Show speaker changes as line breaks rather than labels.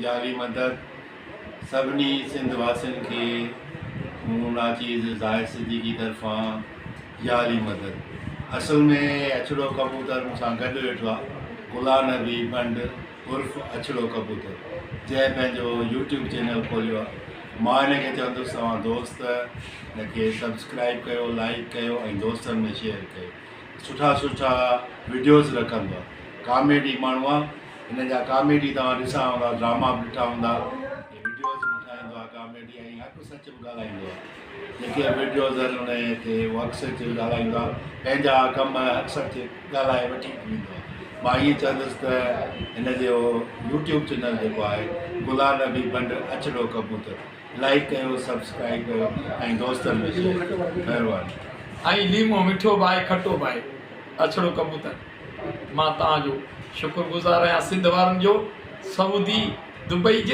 يا علي مدد سڀني سنڌ واسين کي مون ناچيز زاهد صديقي طرفان يا علي مدد اصل ۾ اڇڙو ڪبوتر مون سان گڏ ويٺو آ غلام نبي ڀنڊ عرف اڇڙو ڪبوتر جنهن پنهنجو يوٽيوب چينل کوليو آ مان هن کي چوندس توهان دوست هن کي سبسڪرائب ڪيو لائيڪ ڪيو ۽ دوستن ۾ شيئر ڪيو سٺا سٺا وڊيوز رکندو آ ڪاميڊي ماڻهو آ هن جا ڪاميڊي توهان ڏسا هوندا ڊراما به ڏٺا هوندا هي وڊيوز به ٺاهيندو آ ڪاميڊي ۽ حق سچ به ڳالهائيندو آ جيڪي به وڊيوز آهن ان تي هو حق سچ ڳالهائيندو آ پنهنجا ڪم حق سچ ڳالهائي وٺي به ويندو آ مان ائين چوندس ته هن جو يوٽيوب چينل جيڪو آهي غلام نبي ڀنڊ اڇڙو ڪبوتر لائيڪ ڪيو سبسڪرائيب ڪيو ۽ دوستن ۾ شيئر ڪيو مهرباني.
۽ ليمو مٺو به آهي کٽو به آهي اڇڙو ڪبوتر مان توهان جو شڪر گذار آهيان سنڌ وارن جو سعودي دبئي جتي.